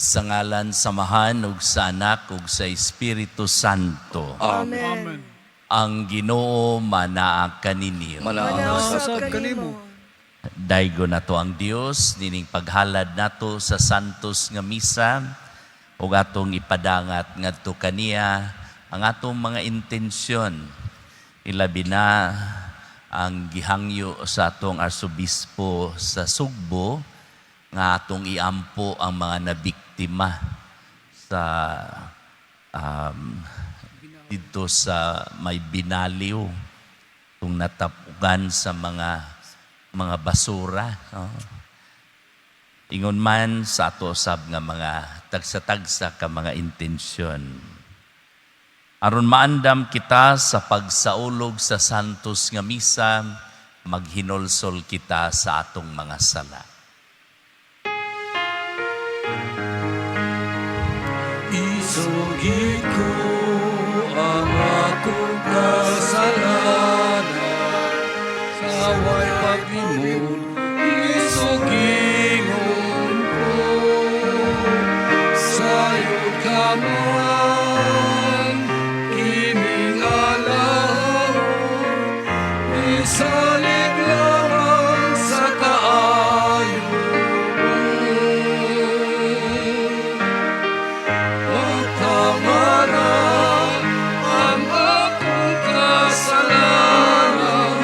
Sa ngalan sa Amahan ug sa Anak ug sa Espiritu Santo. Amen. Ang Ginoo manaa kaninyo. Manaa Sab sab kanimo. Daygon nato ang Dios nining paghalad nato sa Santos nga Misa ug atong ipadangat ngadto kaniya ang atong mga intensyon, ilabi na ang gihangyo sa atong arsobispo sa Sugbo nga atong iampo ang mga nabiktima sa didto sa may Binaliw kung natapukan sa mga basura. No? Ingon man sa ato sab nga mga tagsa-tagsa ka mga intensyon. Aron maandam kita sa pagsaulog sa Santos nga Misa, maghinulsol kita sa atong mga sala. Isugid ko ang akong kasalanan sa way paglimod, isugingon ko. Sayod ka man, kining alahon, isalig lamang sa kaayo mo. Matamara ang akong kasalanan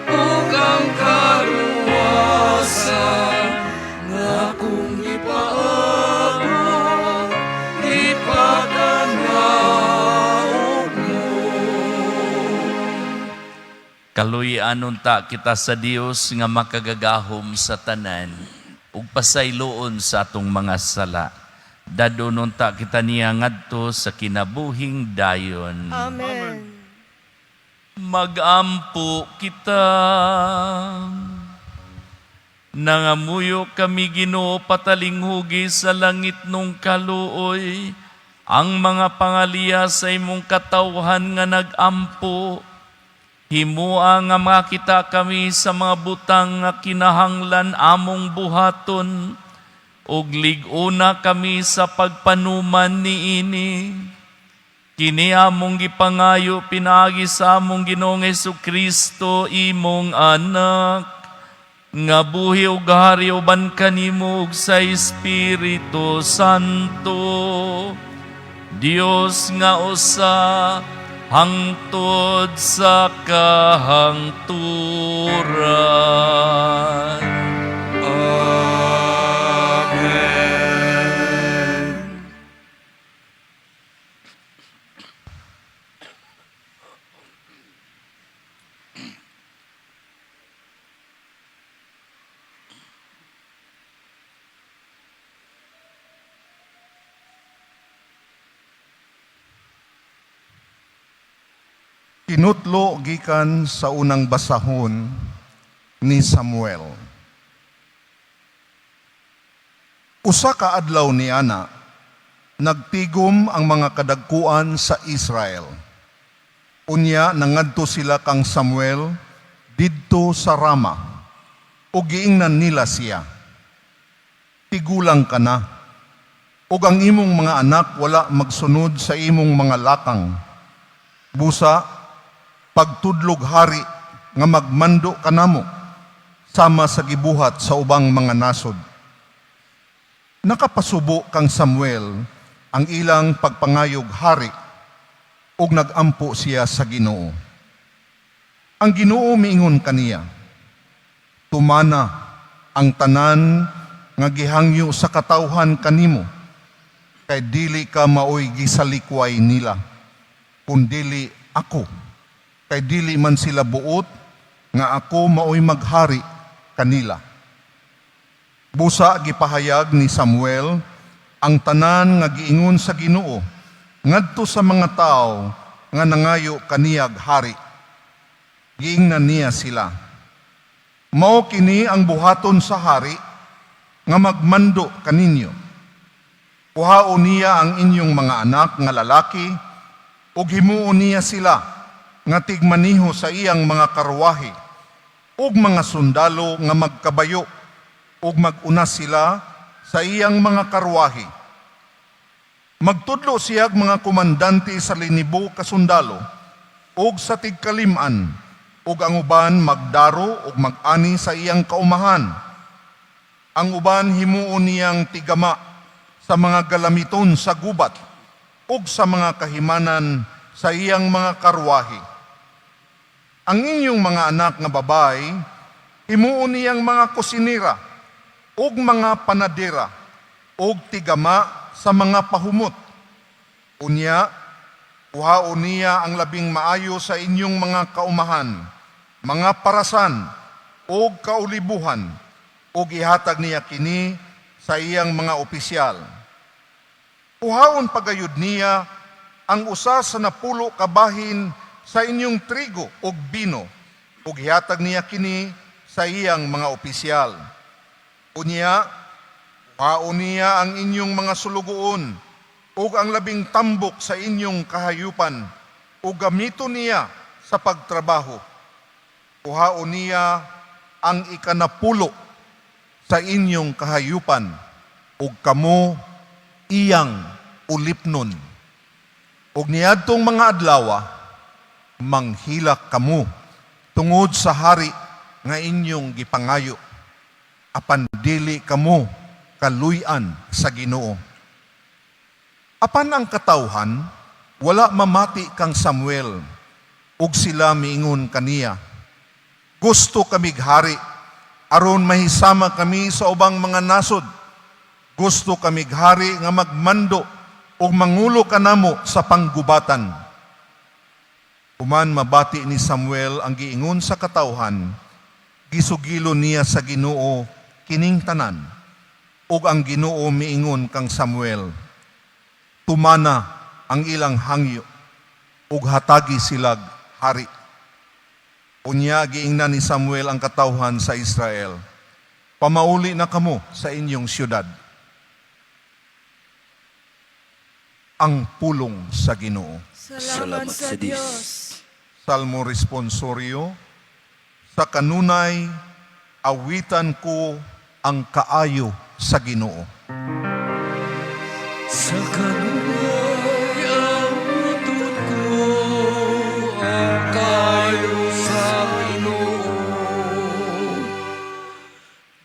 ug ang kaluwasan nga akong gipaabot, ipakan-aw mo. Kaluy-an unta kita sa Dios nga makagagahom sa tanan ug pasayloon sa atong mga sala. Dad-on unta kita niya ngadto sa kinabuhing dayon. Amen. Magampo kita. Nangamuyo kami, Ginoo, patalinghugi sa langitnong kaluoy ang mga pangaliya sa imong katawhan nga nagampo. Himua nga makita kami sa mga butang nga kinahanglan among buhaton ug lig-ona kami sa pagpanuman niini. Kini among gipangayo pinaagi sa among Ginoong Kristo, imong Anak, nga buhi ug hari uban kanimo ug sa Espiritu Santo, Dios nga usa hangtod sa kahangturan. Amen. Tinutlo gikan sa unang basahon ni Samuel. Usa ka adlaw ni ana, nagtigom ang mga kadagkuan sa Israel. Unya nangadto sila kang Samuel didto sa Rama ug giingnan nila siya, "Tigulang ka na, ug ang imong mga anak wala magsunod sa imong mga lakang. Busa, pagtudlog hari nga magmando kanamo sama sa gibuhat sa ubang mga nasod." Nakapasubo kang Samuel ang ilang pagpangayog hari ug nagampo siya sa Ginoo. Ang Ginoo miingon kaniya, "Tumana ang tanan nga gihangyo sa katawhan kanimo, kay dili ka maoy gisalikway nila, kundili ako, kay dili man sila buot nga ako maoy maghari kanila." Busa gipahayag ni Samuel ang tanan nga giingon sa Ginoo ngadto sa mga tawo nga nangayo kaniyag hari. Giingnan niya sila, "Mao kini ang buhaton sa hari nga magmando kaninyo. Kuhaon niya ang inyong mga anak nga lalaki ug himuon niya sila nga tigmaniho sa iyang mga karwahe ug mga sundalo nga magkabayo, ug mag-una sila sa iyang mga karwahe. Magtudlo siyag mga komandante sa linibo ka sundalo ug sa tigkalim-an, ug ang uban magdaro ug mag-ani sa iyang kaumahan. Ang uban himuon niyang tigama sa mga galamiton sa gubat ug sa mga kahimanan sa iyang mga karwahe. Ang inyong mga anak nga babae, himuon niyang mga kusinera ug mga panadera ug tigama sa mga pahumot. Unya, kuhaon niya ang labing maayo sa inyong mga kaumahan, mga parasan ug kaulibuhan, ug ihatag niya kini sa iyang mga opisyal. Kuhaon pagayod niya ang usa sa 10 ka bahin sa inyong trigo ug bino, ug ihatag niya kini sa iyang mga opisyal. Unya, kuhaon niya ang inyong mga sulugoon ug ang labing tambok sa inyong kahayupan, ug gamiton niya sa pagtrabaho. Kuhaon niya ang 10 sa inyong kahayupan, ug kamo iyang ulipnon. Ug niadtong mga adlawa, manghilak kamo tungod sa hari nga inyong gipangayo, apan dili kamo kaluy-an sa Ginoo. Apan ang katawhan wala mamati kang Samuel, ug sila miingon kaniya, "Gusto kamig hari aron mahisama kami sa ubang mga nasod. Gusto kamig hari nga magmando ug mangulo kanamo sa panggubatan." Human mabati ni Samuel ang giingon sa katawhan, gisugilon niya sa Ginoo kining tanan. Ug ang Ginoo miingon kang Samuel, "Tumana ang ilang hangyo ug hatagi silag hari." Unya giingnan ni Samuel ang katawhan sa Israel, "Pamauli na kamo sa inyong syudad." Ang pulong sa Ginoo. Salamat sa Dios. Salmo Responsorio. Sa kanunay, awitan ko ang kaayo sa Ginoo. Sa kanunay awiton ko ang kaayo sa Ginoo.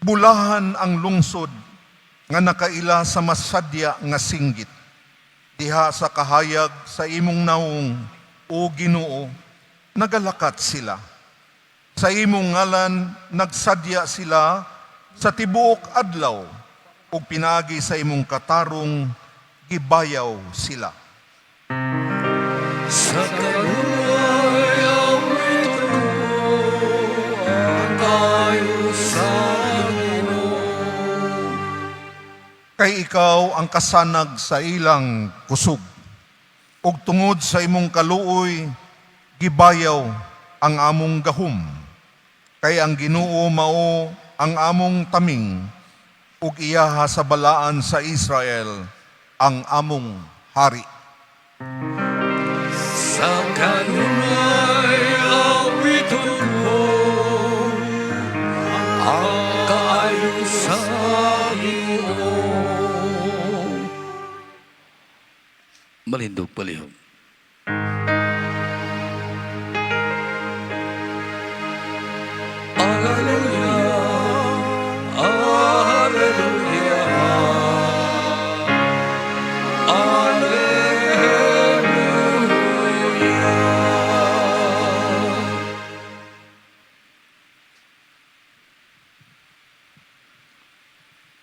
Bulahan ang lungsod nga nakaila sa masadya nga singgit. Diha sa kahayag sa imong naong, o Ginoo, nagalakat sila. Sa imong ngalan nagsadya sila sa tibuok adlaw, ug pinaagi sa imong katarong gibayaw sila. Sa kanunay awiton ko ang kaayo sa Ginoo. Kay ikaw ang kasanag sa ilang kusog. Ug tungod sa imong kaluoy, gibayaw ang among gahum. Kay ang Ginoo mao ang among taming, ug iyaha sa Balaan sa Israel ang among hari. Sa kanunay awiton ko ang kaayo sa Ginoo. Malindog palihog. Alleluia, Alleluia, Alleluia.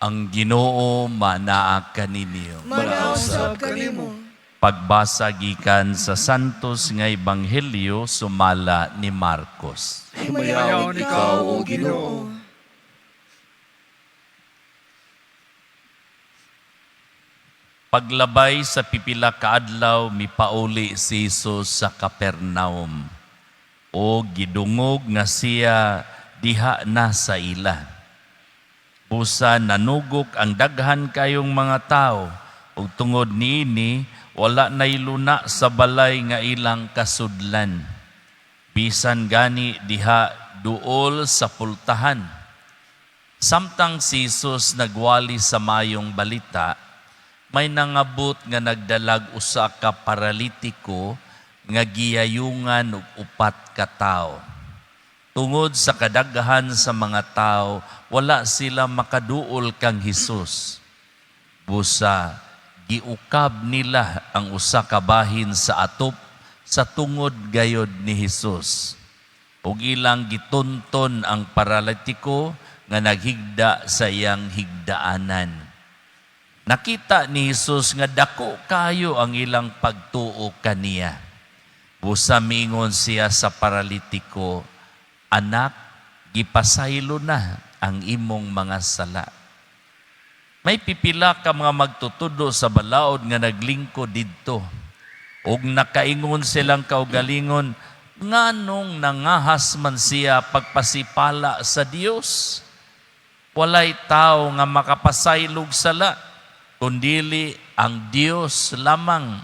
Ang Ginoo manaa kaninyo. Manausab kanimo. Pagbasa gikan sa Santos nga Ebanghelyo sumala ni Marcos. Himayaon ikaw, O Ginoo. Paglabay sa pipila ka adlaw, mipauli si Jesus sa Capernaum. O gidungog nga siya diha na sa ila. Busa nanugok ang daghan kayong mga tao, ug tungod niini wala nay luna sa balay nga ilang kasudlan. Bisan gani diha duol sa pultahan. Samtang si Jesus nagwali sa mayong balita, May nangabot nga nagdalag usa ka paralitiko nga giyayungan og upat ka tawo. Tungod sa kadaghan sa mga tao, wala sila makaduol kang Hesus. Busa giukab nila ang usa ka bahin sa atop sa tungod gayod ni Hesus. Ug ilang gitunton ang paralitiko nga naghigda sa iyang higdaanan. Nakita ni Hesus nga dako kayo ang ilang pagtuo kaniya. Busa mingon siya sa paralitiko, "Anak, gipasaylo na ang imong mga sala." May pipila ka mga magtutudo sa balaod nga naglingkod didto. Ug nakaingon silang kaugalingon, "Nganong nangahas man siya pagpasipala sa Dios? Walay tao nga makapasaylog sala, kundili ang Dios lamang."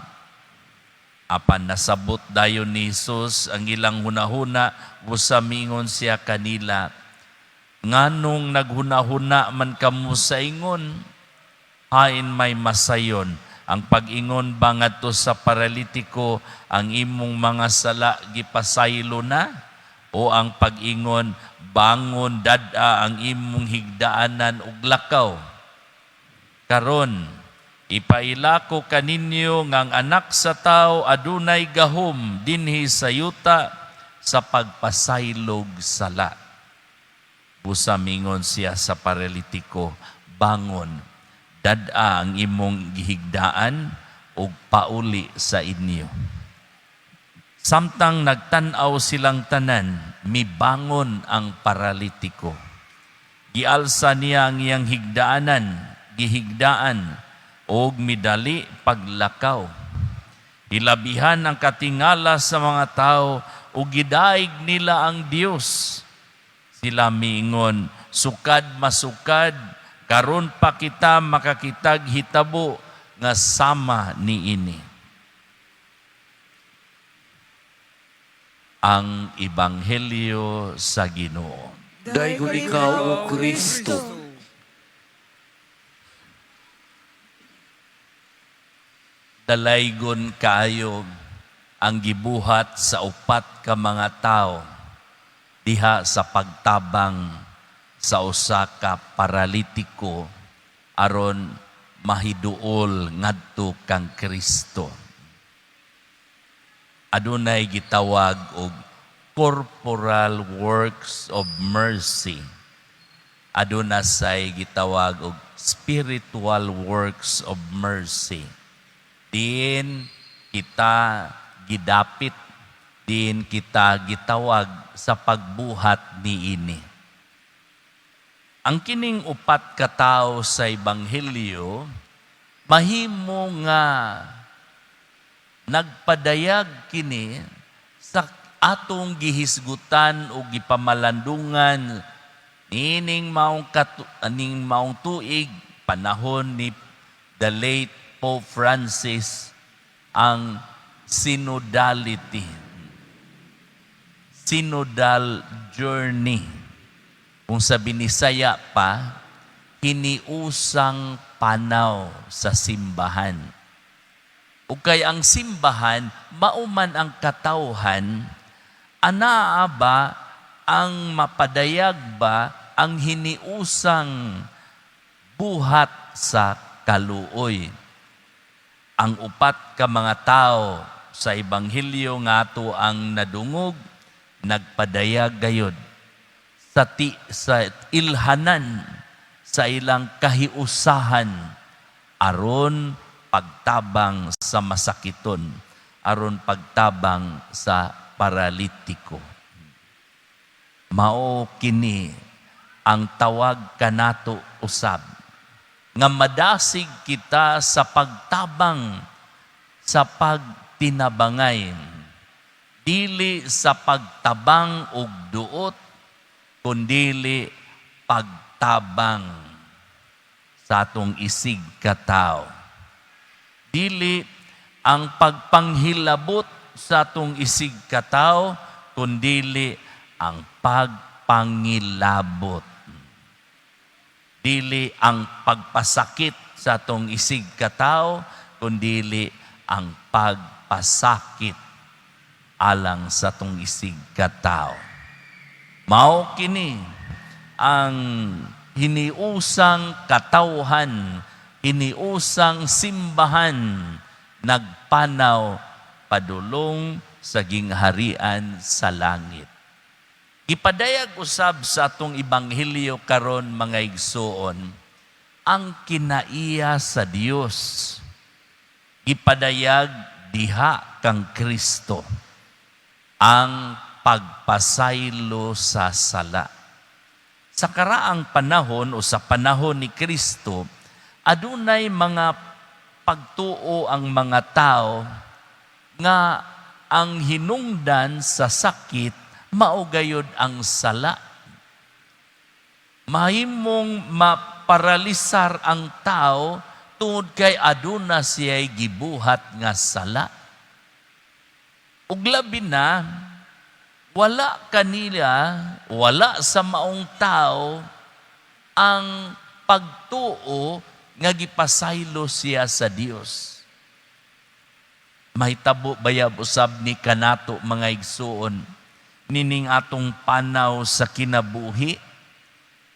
Apan nasabot dayon ni Jesus ang ilang hunahuna, busa mingon siya kanila, "Nganong naghunahuna man kamo sa ingon? Hain may masayon, ang pag-ingon ba ngadto sa paralitiko, 'Ang imong mga sala gipasaylo na,' o ang pag-ingon, 'Bangon, dad-a ang imong higdaanan ug lakaw'? Karon, ipaila ko kaninyo nga ang Anak sa Tao adunay gahom dinhi sa yuta sa pagpasaylog sala." Busa mingon siya sa paralitiko, "Bangon, dad-a ang imong gihigdaan ug pauli sa inyo." Samtang nagtan-aw silang tanan, mibangon ang paralitiko. Gialsa niya ang iyang gihigdaan, ug midali paglakaw. Hilabihan ang katingala sa mga tao ug gidaig nila ang Dios. Sila miingon, "Sukad masukad, karon pa kita makakitag hitabo nga sama niini." Ang Ebanghelyo sa Ginoo. Daygon ikaw, O Kristo. Dalaygon kaayo ang gibuhat sa upat ka mga tao diha sa pagtabang sa usa ka paralitiko aron mahiduol ngadto kang Kristo. Adunay gitawag og corporal works of mercy. Aduna say gitawag og spiritual works of mercy. Diin kita gidapit, diin kita gitawag sa pagbuhat niini. Ang kining upat ka tawo sa Ebanghelyo mahimo nga nagpadayag kini sa atong gihisgutan o gipamalandungan niining aning maong tuig, panahon ni the late Pope Francis, ang synodality, synodal journey. Kung sa Binisaya pa, hiniusang panaw sa simbahan. Ug kay ang simbahan, mauman ang katawhan, anaa ba ang mapadayag ba ang hiniusang buhat sa kaluoy? Ang upat ka mga tao sa Ebanghelyo nga ato ang nadungog, nagpadayag gayod sa ilhanan sa ilang kahiusahan aron pagtabang sa masakiton, aron pagtabang sa paralitiko. Mao kini ang tawag kanato usab nga madasig kita sa pagtabang, sa pagtinabangay, dili sa pagtabang og duot, kundili pagtabang sa atong isig katao, dili ang pagpanghilabot sa atong isig katao, kundili ang pagpangilabot, dili ang pagpasakit sa atong isig katao, kundili ang pagpasakit alang sa atong isig katao. Mao kini ang hiniusang katawhan, hiniusang simbahan, nagpanaw padulong sa gingharian sa langit. Gipadayag usab sa atong ebanghelyo karon, mga igsuon, ang kinaiya sa Dios. Gipadayag diha kang Kristo ang pagpasaylo sa sala. Sa karaang panahon o sa panahon ni Kristo, adunay mga pagtuo ang mga tao nga ang hinungdan sa sakit mao gayod ang sala. Mahimong maparalisar ang tao tungod kay aduna siya'y gibuhat nga sala. Ug labi na, wala kanila, wala sa maong tao ang pagtuo nga gipasaylo siya sa Dios. Mahitabo bayab usab ni kanato, mga igsuon, nining atong panaw sa kinabuhi,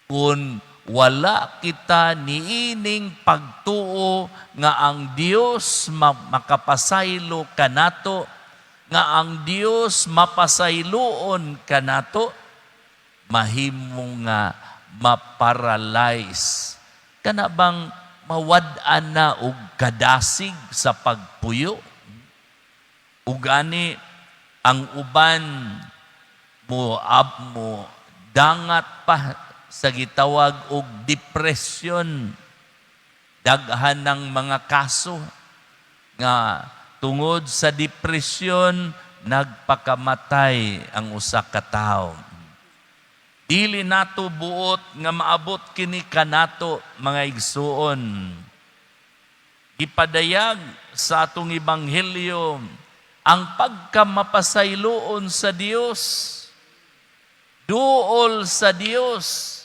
kung wala kita niining pagtuo nga ang Dios makapasaylo kanato, nga ang Dios mapasayloon kanato, mahimo nga maparalyze, kana bang mawad-an na og kadasig sa pagpuyo. Ug gani ang uban mo ab mo dangat pa sa gitawag og depression. Daghan ng mga kaso nga tungod sa depression nagpakamatay ang usa ka tawo. Dili nato buot nga maabot kini kanato, mga igsuon. Gipadayag sa atong ebanghelyo ang pagkamapasayloon sa Dios, duol sa Dios,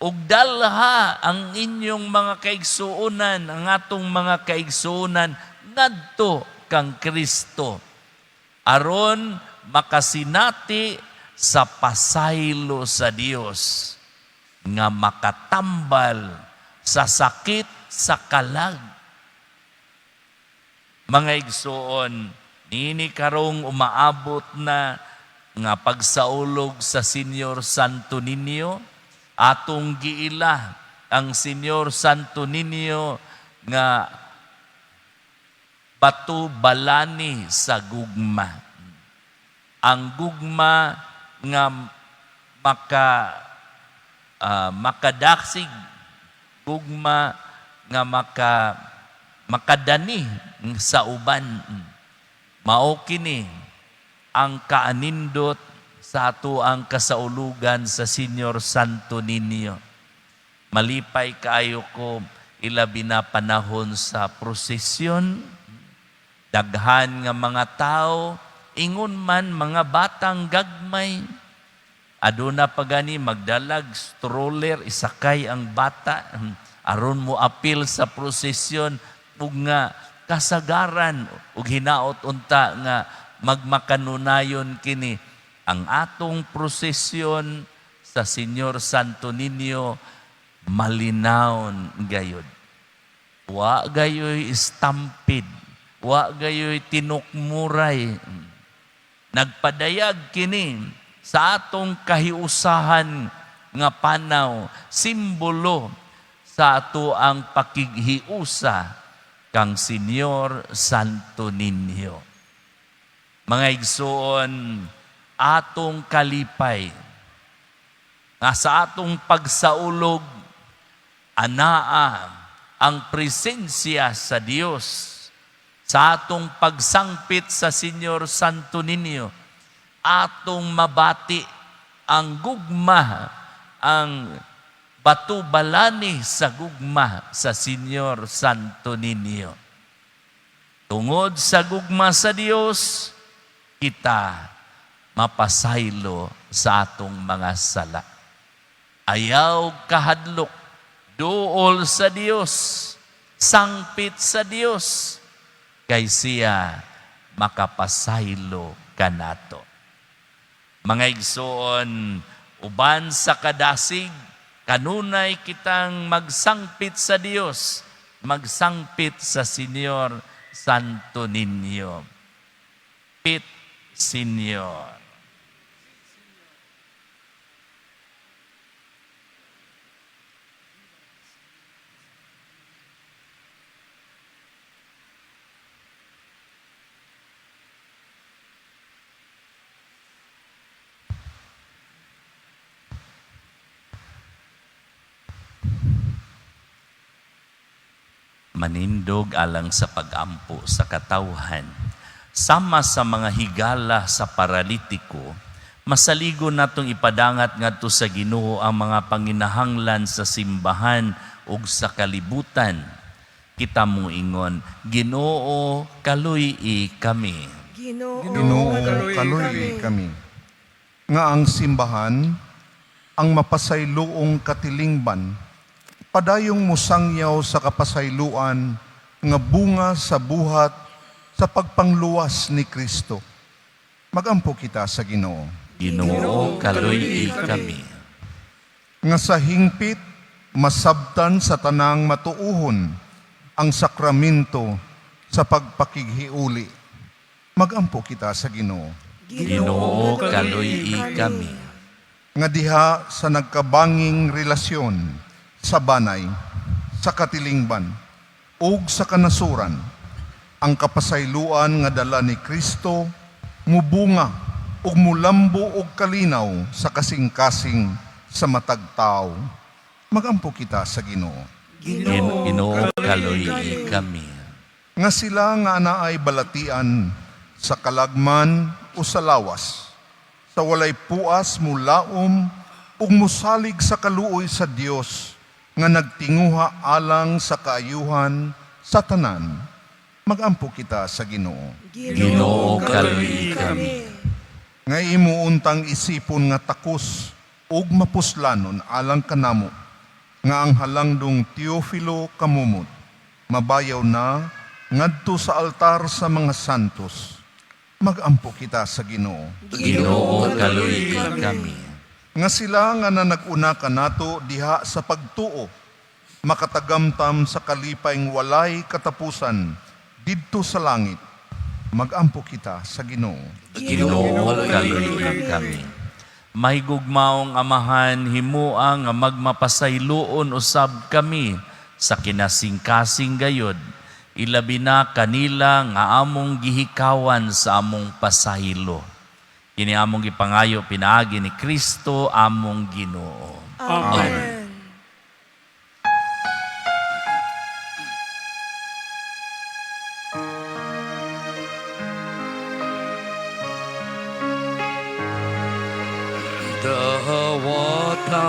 ug dalha ang inyong mga kaigsuonan, ang atong mga kaigsuonan ngadto kang Kristo aron makasinati sa pasaylo sa Dios nga makatambal sa sakit sa kalag. Mga igsuon, nini karong umaabot na nga pagsaulog sa Señor Santo Niño, atong giila ang Señor Santo Niño nga bato balani sa gugma. Ang gugma nga makadaksig, gugma nga makadani sa uban. Mao kini ang kaanindot sa ato ang kasaulugan sa Señor Santo Niño. Malipay kaayo ko ilabi na panahon sa prosesyon, daghan nga mga tao, ingon man mga batang gagmay. Aduna pa gani magdalag stroller, isakay ang bata aron mo apil sa prosesyon ug nga kasagaran ug hinaot unta nga magmakanunayon kini ang atong prosesyon sa Señor Santo Niño, malinawon gayod. Wa gayoy stampede, wa gayoy tinukmuray. Nagpadayag kini sa atong kahiusahan nga panaw, simbolo sa ato ang pakighiusa kang Señor Santo Niño. Mga igsuon, atong kalipay nga sa atong pagsaulog anaa ang presensya sa Dios. Sa atong pagsangpit sa Señor Santo Niño, atong mabati ang gugma, ang bato balani sa gugma sa Señor Santo Niño. Tungod sa gugma sa Dios, kita mapasaylo sa atong mga sala. Ayaw kahadlok, duol sa Dios. Sangpit sa Dios kay siya makapasaylo kanato. Mga igsoon, uban sa kadasig, kanunay kitang magsangpit sa Dios, magsangpit sa Señor Santo Niño. Pit Señor. Manindog alang sa pagampo sa katawhan. Sama sa mga higala sa paralitiko, masaligo natong ipadangat ngadto sa Ginoo ang mga panginahanglan sa simbahan ug sa kalibutan. Kita moingon, "Ginoo, kaluy-i kami." Ginoo, Ginoo, kaluy-i kaluy kami. Nga ang simbahan, ang mapasayloong katilingban, padayong musangyaw sa kapasayloan nga bunga sa buhat sa pagpangluwas ni Kristo. Magampo kita sa Ginoo. Ginoo, kaluy-i kami. Nga sa hingpit masabtan sa tanang matuuhon ang sakramento sa pagpakighiuli. Magampo kita sa Ginoo. Ginoo, kaluy-i kami. Nga diha sa nagkabanging relasyon sa banay, sa katilingban, ug sa kanasuran, ang kapasayloan nga dala ni Kristo mubunga ug mulambo og kalinaw sa kasing-kasing sa matag tawo. Magampo kita sa Ginoo. Ginoo, kaluy-i kami. Nga sila nga anaay balatian sa kalagman o sa lawas, sa walay puas mulaom ug musalig sa kaluoy sa Dios nga nagtinguha alang sa kaayuhan sa tanan. Magampo kita sa Ginoo. Ginoo, kaluy-i kami. Nga imo untang isipon nga takos ug mapuslanon alang kanamo nga ang halangdong Teofilo Camomot mabayaw na ngadto sa altar sa mga santos. Magampo kita sa Ginoo. Ginoo, kaluy-i kami. Nga sila nga nanag-una kanato diha sa pagtuo makatagamtam sa kalipay walay katapusan didto sa langit. Magampo kita sa Ginoo. Ginoo, kaluy-i kami. Mahigugmaong Amahan, himua nga magmapasayloon usab kami sa kinasingkasing gayod, ilabi na kanila nga among gihikawan sa among pasaylo. Kini among gipangayo pinaagi ni Kristo among Ginoo. Amen. Dawata,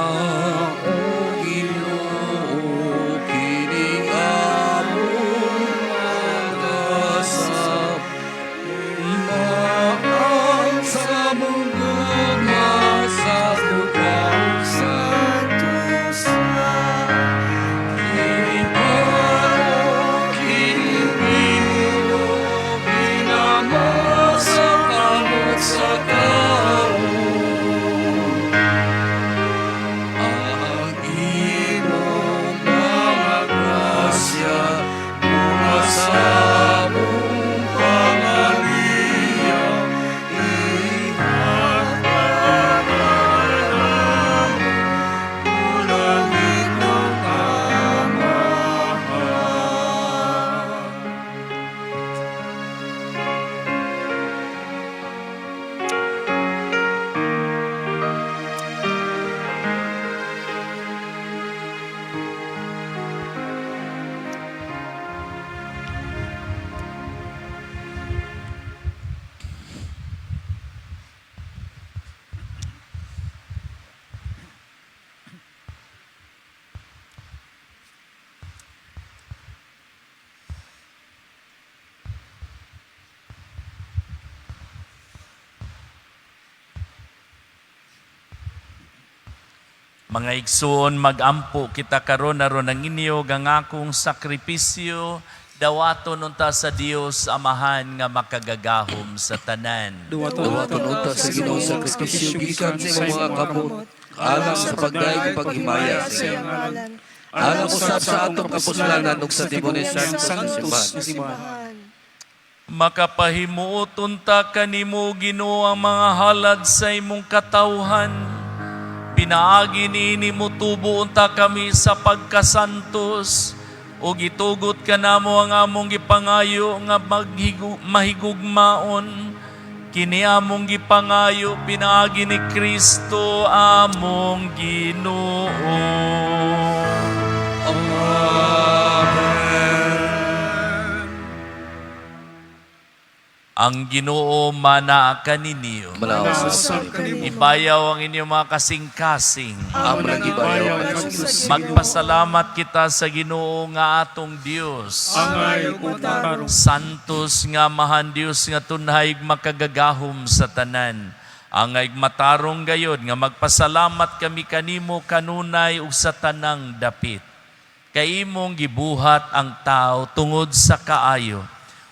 O Ginoo, kining among pag-asa. Imaan sa among gugma sa bugtong. Santo Mga igsuon, magampo kita karon aron ang inyo ug ang akong sakripisyo dawaton unta sa Dios Amahan nga makagagahom sa tanan. Dawaton unta sa Ginoo sakripisyo gikan sa imong mga kamot, alang sa pagdayeg ug paghimaya sa iyang ngalan. Alang usab sa atong kapuslanan ug sa tibuok niyang santos nga simbahan. Makapahimuot unta kanimo, Ginoo, ang mga halad sa imong katawhan. Pinaagi niini motubo unta kami sa pagkasantos ug itugot kanamo ang among gipangayo nga mahigugmaon. Kini among gipangayo pinaagi ni Kristo among Ginoo. Amen. Ang Ginoo manaa kaninyo. Manaa usab kanimo. Ibayaw ang inyong mga kasing-kasing. Amo nang gibayaw ngadto sa Ginoo. Magpasalamat kita sa Ginoo nga atong Dios. Angay ug matarong. Santos nga Amahan Dios nga tunhay makagagahom sa tanan. Angay matarong gayod nga magpasalamat kami kanimo kanunay ug sa tanang dapit. Kay imong gibuhat ang tao tungod sa kaayo,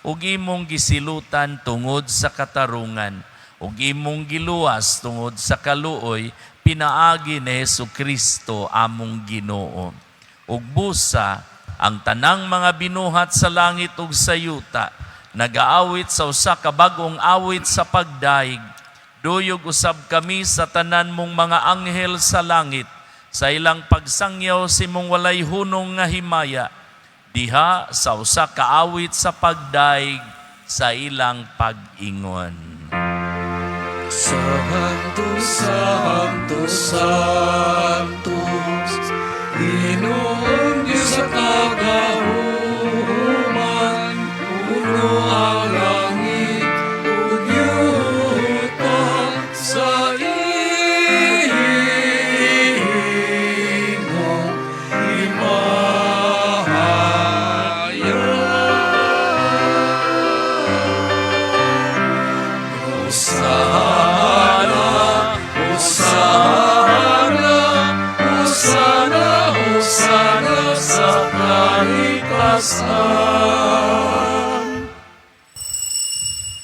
ug imong gisilutan tungod sa katarungan, ug imong giluwas tungod sa kaluoy, pinaagi ni Hesu Kristo among Ginoo. Ug busa ang tanang mga binuhat sa langit ug sa yuta nagaawit sa usa ka bag-ong awit sa pagdayeg. Duyog usab kami sa tanan mong mga anghel sa langit sa ilang pagsangyaw sa imong walay hunong nga himaya diha sa usa ka awit sa pagdayeg sa ilang pag-ingon. Santo, Santo, Santo, Ginoong Diyos sa kagahuman, puno ang langit ug yuta sa imong himaya. Hosana, Hosana, Hosana, Hosana sa kahitasan.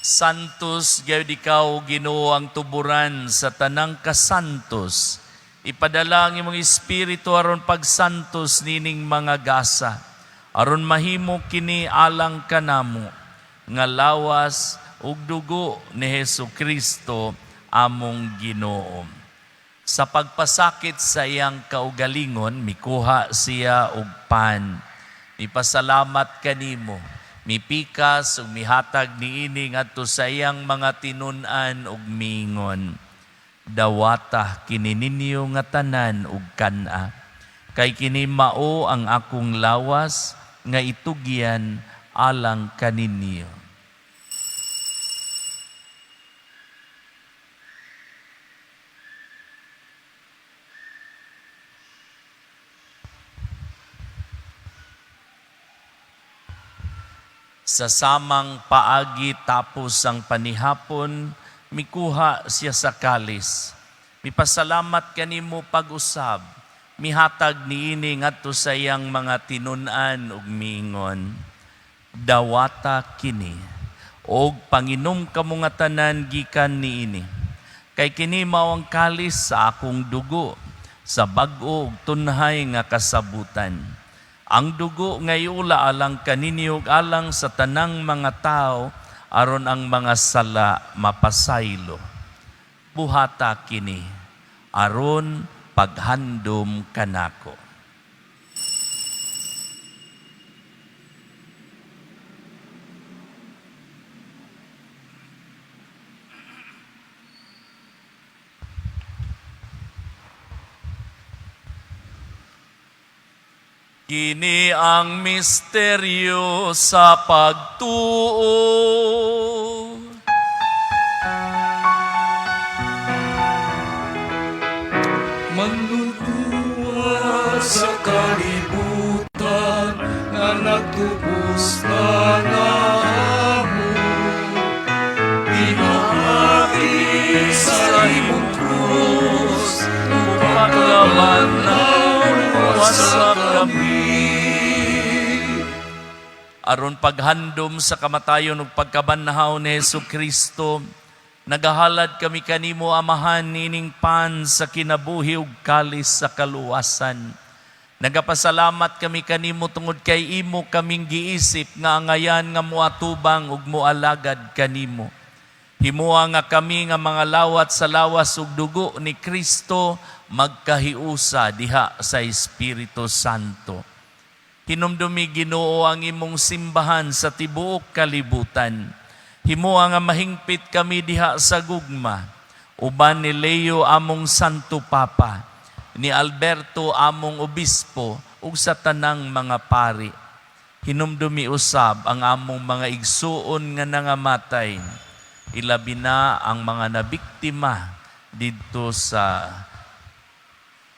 Santos gayud ikaw, Ginoo, ang tuburan sa tanang kasantos. Ipadala ang imong espiritu aron pagsantos nining mga gasa, aron mahimo kini alang kanamo nga lawas ug dugo ni Hesu Kristo among Ginoo. Sa pagpasakit sa iyang kaugalingon, mikuha siya og pan. Mipasalamat kanimo, mipikas ug mihatag niini ngadto sa iyang mga tinun-an ug miingon: "Dawata kini ninyo nga tanan ug kan-a. Kay kini mao ang akong lawas nga itugyan alang kaninyo." Sa samang paagi tapos ang panihapon, mikuha siya sa kalis. Mipasalamat kanimo pag-usab, mihatag niini ngadto sa iyang mga tinun-an ug miingon: "Dawata kini, og panginom kamo nga tanan gikan niini. Kay kini mao ang kalis sa akong dugo, sa bag-o ug tunhay nga kasabutan. Ang dugo nga iula alang kaninyo ug alang sa tanang mga tao aron ang mga sala mapasaylo. Buhata kini aron paghandom kanako." Kini ang misteryo sa pagtuo. Manluluwas sa kalibutan nga nagtubos na namo, pinaagi sa imong krus. Paglaman. Luwasa kami. Aron paghandom sa kamatayon ug pagkabanhaw ni Hesus Kristo, nagahalad kami kanimo, Amahan, nining pan sa kinabuhi ug kalis sa kaluwasan. Nagapasalamat kami kanimo tungod kay imo kaming giisip nga angayan nga moatubang ug moalagad kanimo. Himoa nga kami nga mga lawat sa lawas ug dugo ni Kristo magkahiusa diha sa Espiritu Santo. Hinumdumi, Ginoo, ang imong simbahan sa tibuok kalibutan. Himoa nga mahingpit kami diha sa gugma. Uban ni Leo among Santo Papa, ni Alberto among Obispo, ug sa tanang mga pari. Hinumdumi usab ang among mga igsuon nga nangamatay. Ilabi na ang mga nabiktima didto sa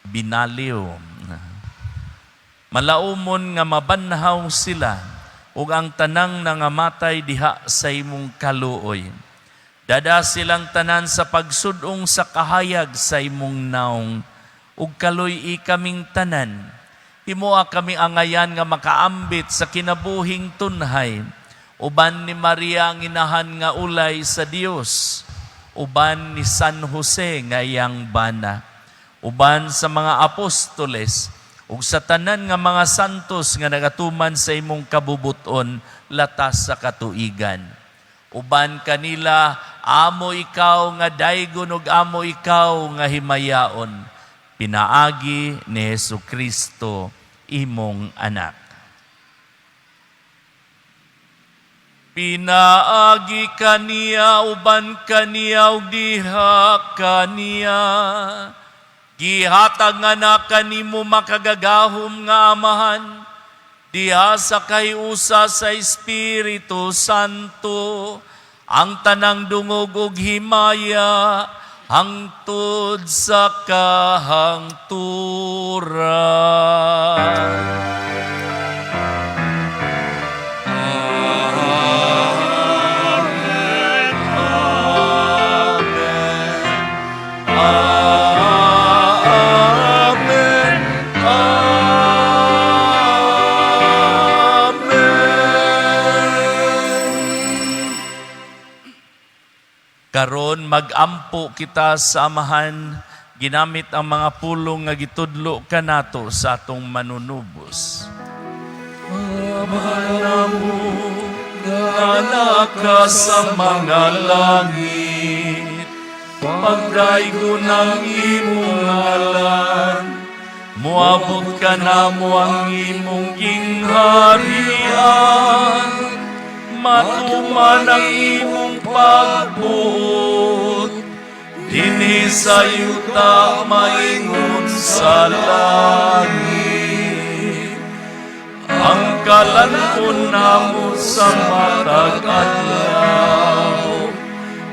Binaliw. Malaumon nga mabanhaw sila ug ang tanang nangamatay diha sa imong kaluoy. Dada silang tanan sa pagsudong sa kahayag sa imong naong ug kaluy-i kaming tanan. Himoa kami angayan nga makaambit sa kinabuhing tunhay uban ni Maria ang Inahan nga ulay sa Dios, uban ni San Jose nga iyang bana, uban sa mga apostoles ug sa tanan nga mga santos nga nagatuman sa imong kabubuton latas sa katuigan. Uban kanila, amo ikaw nga daygon ug amo ikaw nga himayaon. Pinaagi ni Hesus Kristo, imong anak. Pinaagi kaniya, uban kaniya, ug diha kaniya. Gihatag nga na kanimo, makagagahom nga Amahan, diha sa kahiusa sa Espiritu Santo, ang tanang dungog ug himaya hangtod sa kahangturan. Amen. Amen. Karon magampo kita sa Amahan ginamit ang mga pulong nga gitudlo kanato sa atong Manunubos. Ama namo nga naa sa mga langit, pagdaygon ang imong ngalan, muabot kanamo ang imong gingharian, matuman ang imong pagbuot, dinhi sa yuta maingon sa langit. Ang kalan-on namo sa matag adlaw,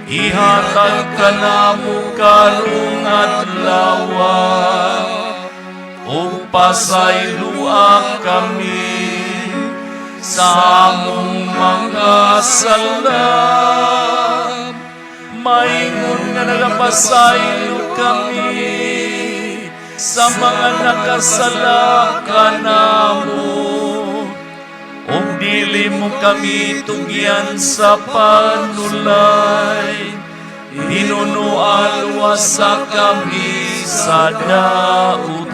ihatag kanamo karong adlaw, ug pasayloa kami sa among mga sala, maingon nga nagapasaylo kami sa mga nakasala kanamo. Ug dili mo kami tugyan sa panulay, hinunoa luwasa kami sa dautan.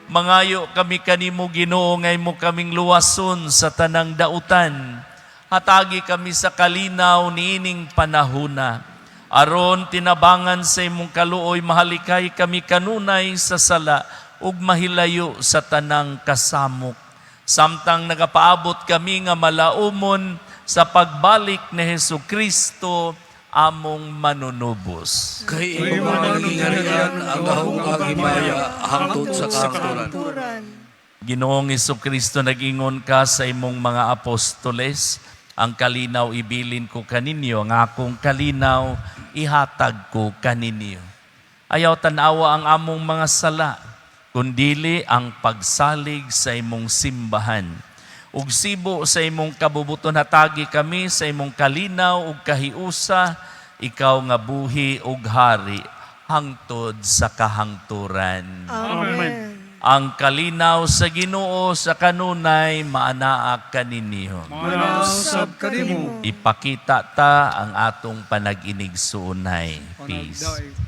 Mangayo kami kanimo, Ginoo, nga imo kaming luwason sa tanang dautan. Hatagi kami sa kalinaw niining panahuna. Aron tinabangan sa imong kaluoy mahalikay kami kanunay sa sala ug mahilayo sa tanang kasamok. Samtang nagapaabot kami nga malaumon sa pagbalik ni Hesus Kristo among Manunubos. Kay imo ang gingharian, ang gahom, ang himaya, hangtod sa kahangturan. Turan. Ginoong Kristo, nag-ingon ka sa imong mga apostoles, "Ang kalinaw ibilin ko kaninyo, ang akong kalinaw ihatag ko kaninyo." Ayaw tanawa ang among mga sala, kundili ang pagsalig sa imong simbahan. Ug sibo sa imong kabubuton hatagi kami sa imong kalinaw ug kahiusa, ikaw nga buhi ug hari hangtod sa kahangturan. Amen. Ang kalinaw sa Ginoo sa kanunay maanaa kaninyo. Maanaa usab kanimo. Ipakita ta ang atong panag-inigsuonay. Peace. Panagdaig.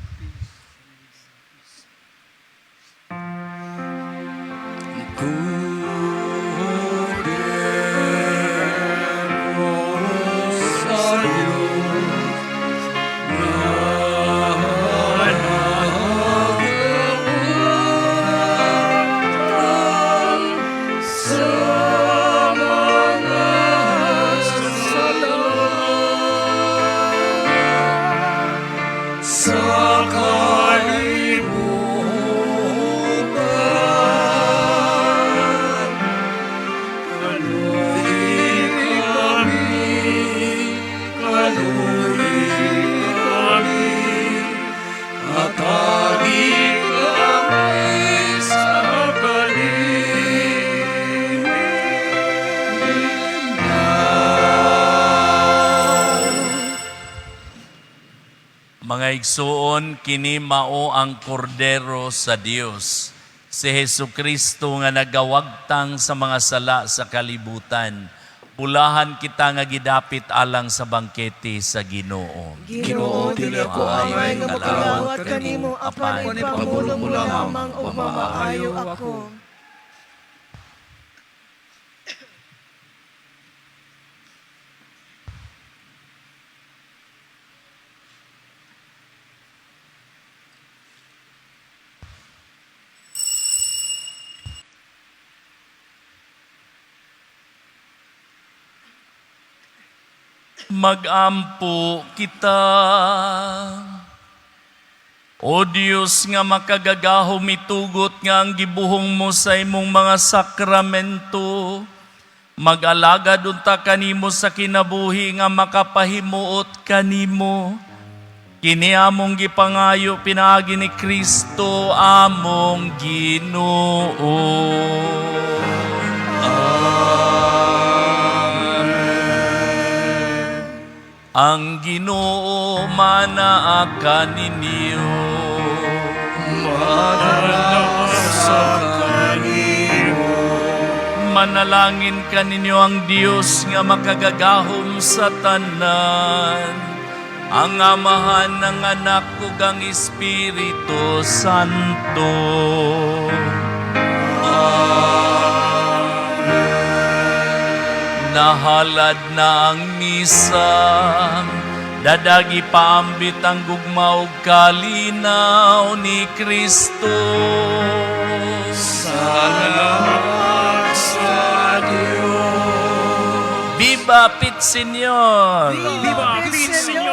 Sa Diyos sa mga sala sa kalibutan. Kaluhi kami, kaluhi kami, hatagi kami sa kalingnan. Mga igsuon, kini mao ang kordero sa Dios, si Hesu Kristo nga nagawagtang sa mga sala sa kalibutan. Bulahan kita nga gidapit alang sa bangkete sa Ginoo. Ginoo, dili ako angay nga makalawat kanimo apan ipamulong mo lamang ug mamaayo ako. Magampo kita. O Dios nga makagagahom, mitugot nga ang gibuhong mo sa imong mga sakramento. Mag-alagad unta kanimo sa kinabuhi nga makapahimuot kanimo. Kini among gipangayo pinaagi ni Kristo among Ginoo. Ang Ginoo manaa kaninyo. Manalangin kaninyo ang Dios nga makagagahom sa tanan. Ang Amahan ng Anak ug ang Espiritu Santo. Nahalad na ang misa, dadagi paambit ang gugma ug kalinaw ni Kristo. Salamat sa Diyos. Viva Pit Señor! Viva Pit Señor!